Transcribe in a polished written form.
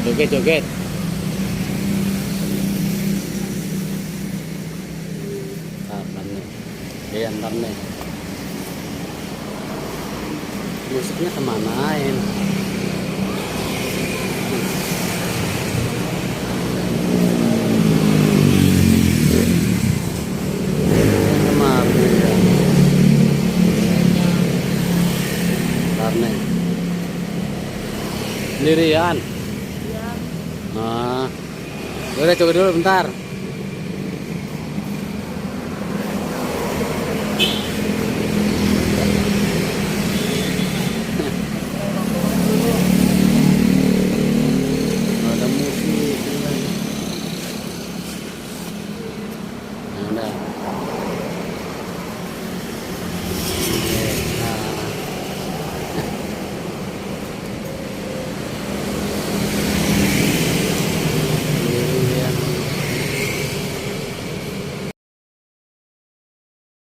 Joget-joget. Ntar nih. Ya ntar nih. Musiknya kemanain? Kemana ya? Ntar nih. Sendirian. Iya. Nah, udah coba dulu bentar.